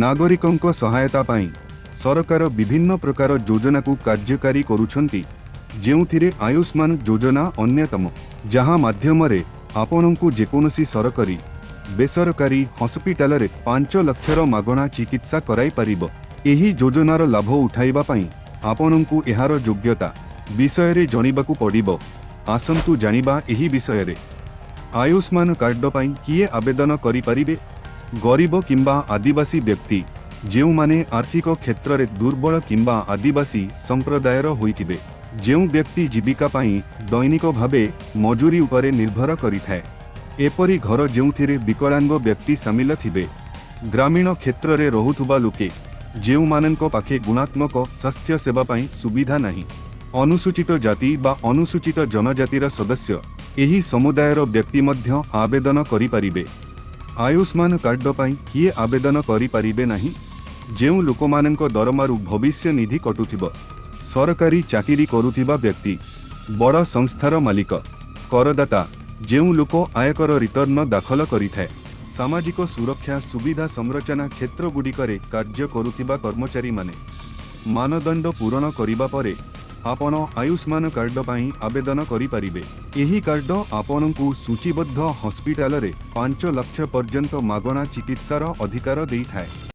ନାଗରିକଙ୍କ ସହାୟତା ପାଇଁ ସରକାର ବିଭିନ୍ନ ପ୍ରକାର ଯୋଜନାକୁ କାର୍ଯ୍ୟକାରୀ କରୁଛନ୍ତି, ଯେଉଁଥିରେ ଆୟୁଷ୍ମାନ ଯୋଜନା ଅନ୍ୟତମ, ଯାହା ମାଧ୍ୟମରେ ଆପଣଙ୍କୁ ଯେକୌଣସି ସରକାରୀ, ବେସରକାରୀ ହସ୍ପିଟାଲରେ 5 ଲକ୍ଷର ମାଗଣା ଚିକିତ୍ସା କରାଇପାରିବ। ଏହି ଯୋଜନାର ଲାଭ ଉଠାଇବା ପାଇଁ ଆପଣଙ୍କୁ ଏହାର ଯୋଗ୍ୟତା ବିଷୟରେ ଜାଣିବାକୁ ପଡ଼ିବ। ଆସନ୍ତୁ ଜାଣିବା ଏହି ବିଷୟରେ। ଆୟୁଷ୍ମାନ କାର୍ଡ ପାଇଁ କିଏ ଆବେଦନ କରିପାରିବେ? ଗରିବ କିମ୍ବା ଆଦିବାସୀ ବ୍ୟକ୍ତି, ଯେଉଁମାନେ ଆର୍ଥିକ କ୍ଷେତ୍ରରେ ଦୁର୍ବଳ କିମ୍ବା ଆଦିବାସୀ ସମ୍ପ୍ରଦାୟର ହୋଇଥିବେ, ଯେଉଁ ବ୍ୟକ୍ତି ଜୀବିକା ପାଇଁ ଦୈନିକ ଭାବେ ମଜୁରୀ ଉପରେ ନିର୍ଭର କରିଥାଏ, ଏପରି ଘର ଯେଉଁଥିରେ ବିକଳାଙ୍ଗ ବ୍ୟକ୍ତି ସାମିଲ ଥିବେ, ଗ୍ରାମୀଣ କ୍ଷେତ୍ରରେ ରହୁଥିବା ଲୋକେ, ଯେଉଁମାନଙ୍କ ପାଖେ ଗୁଣାତ୍ମକ ସ୍ୱାସ୍ଥ୍ୟ ସେବା ପାଇଁ ସୁବିଧା ନାହିଁ, ଅନୁସୂଚିତ ଜାତି ବା ଅନୁସୂଚିତ ଜନଜାତିର ସଦସ୍ୟ, ଏହି ସମୁଦାୟର ବ୍ୟକ୍ତି ମଧ୍ୟ ଆବେଦନ କରିପାରିବେ। ଆୟୁଷ୍ମାନ କାର୍ଡ ପାଇଁ କିଏ ଆବେଦନ କରିପାରିବେ ନାହିଁ? ଯେଉଁ ଲୋକମାନଙ୍କ ଦରମାରୁ ଭବିଷ୍ୟ ନିଧି କଟୁଥିବ, ସରକାରୀ ଚାକିରି କରୁଥିବା ବ୍ୟକ୍ତି, ବଡ଼ ସଂସ୍ଥାର ମାଲିକ, କରଦାତା, ଯେଉଁ ଲୋକ ଆୟକର ରିଟର୍ଣ୍ଣ ଦାଖଲ କରିଥାଏ, ସାମାଜିକ ସୁରକ୍ଷା ସୁବିଧା ସଂରଚନା କ୍ଷେତ୍ରଗୁଡ଼ିକରେ କାର୍ଯ୍ୟ କରୁଥିବା କର୍ମଚାରୀମାନେ। ମାନଦଣ୍ଡ ପୂରଣ କରିବା ପରେ ଆପଣ ଆୟୁଷ୍ମାନ କାର୍ଡ ପାଇଁ ଆବେଦନ କରିପାରିବେ। ଏହି କାର୍ଡ ଆପଣଙ୍କୁ ସୂଚୀବଦ୍ଧ ହସ୍ପିଟାଲରେ 5 ଲକ୍ଷ ପର୍ଯ୍ୟନ୍ତ ମାଗଣା ଚିକିତ୍ସାର ଅଧିକାର ଦେଇଥାଏ।